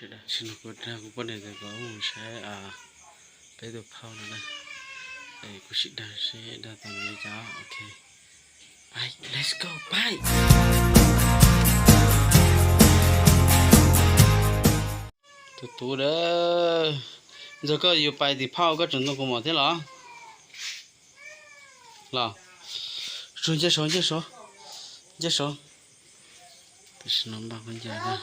Tam sim no kuv dag kuv poj niam ntawd kom mus saib peb tus phauj no na. Kuv sim dag seb dag tau nws li cas. Ok, bye, let's go, bye. Tus tub a, ntxawg koj yuav pais tim phauj koj tseem ntaus kaus mom thiab los? Los, nce saud, nce saud, nce saud. Tam sim no npaj khaub ncaws, npaj khaub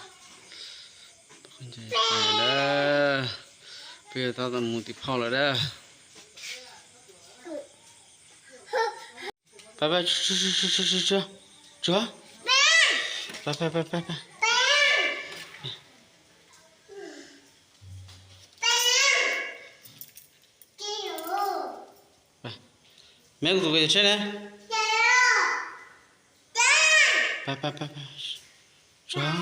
ncaws pais lawm. Peb yuav tau mus tim phauj lawm a. Pais, pais, tsuag, pais, pais, pais, pais. Me kuv tus ko yog tsheb ne. Pais, pais, pais, pais. Tsuag.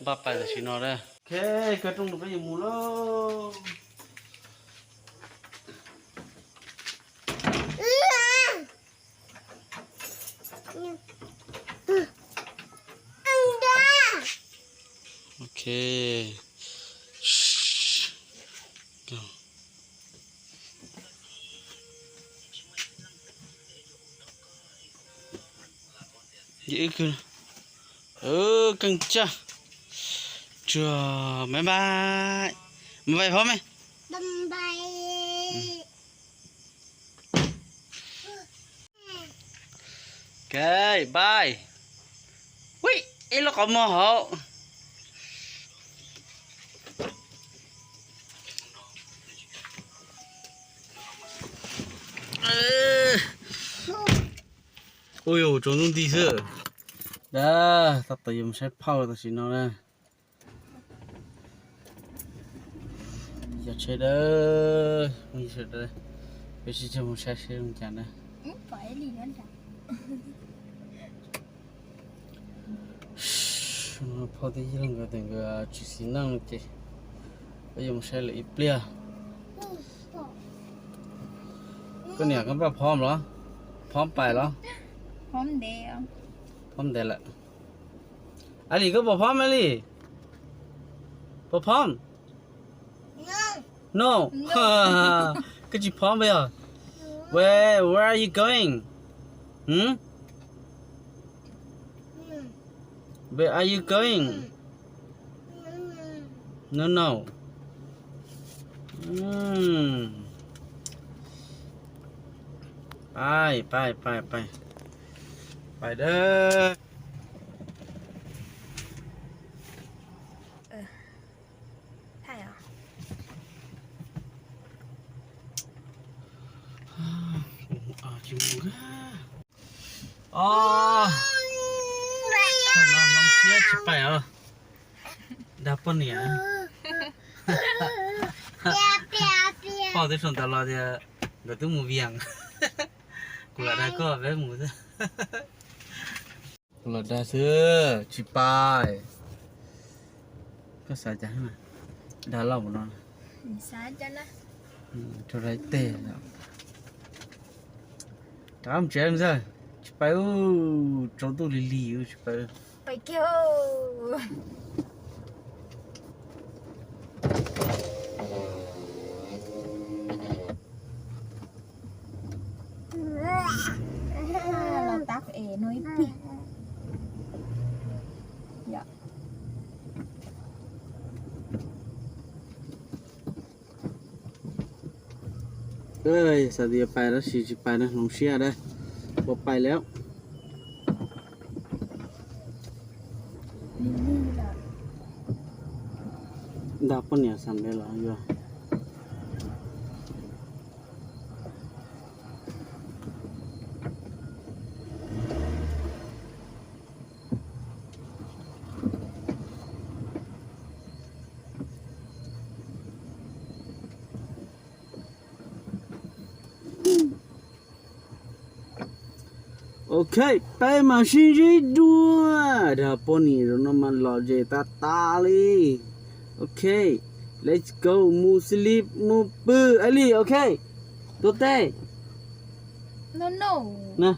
Npaj pais tam sim no a. Ok, kawg rooj los peb yuav mus lauj. Ok. Keej tsaj. Tsuag, bye bye. Bye bye phauj me. Ok, bye. Ui, ib lub qhov muag hauv. Ui yus, tsaus ntuj nti xwb. Dab, tab tom yuav mus saib phauj tam sim no na. Yog tsheb dawb, peb sib cog mus saib seb zoo cas na. Phauj twb yog nkawd tias nkawd tsis xis neej no ces peb yuav mus saib lawm ib pliag. Koj niam, koj npaj phom los? Phom pais los? Phom ntev lawm. Ali, koj puas phom, Ali? Puas phom? No. Koj tsis phom puas yog? Where, where are you going? Hmm? Where are you going? No, no. Pais, pais, pais, pais. Pais dawb. Tsis mus. Os, no hloov siab tsis pais os. Dag poj niam. Phauj twb sau ntawv los tias nkawd twb mus Vias. Kuv lam dag koj peb mus xwb. Kuv lam dag xwb tsis pais. Koj xav cas? Dag loj mus no. Rau laib teg. Rov mus tsev ntxawg, tsis pais, tsaus ntuj lig lig tsis pais. Xav tias pais tab sis tsis pais na, hloov siab dab. Puas pais lawm? Nrog poj niam xam npe los yuav. Ok, peb mam sib ntsib dua. Dag poj niam zoo no mas lom zem tas tas li. Ok, let's go, mus sleep, mus pw, Ailij, ok. Tuav tes. No, no.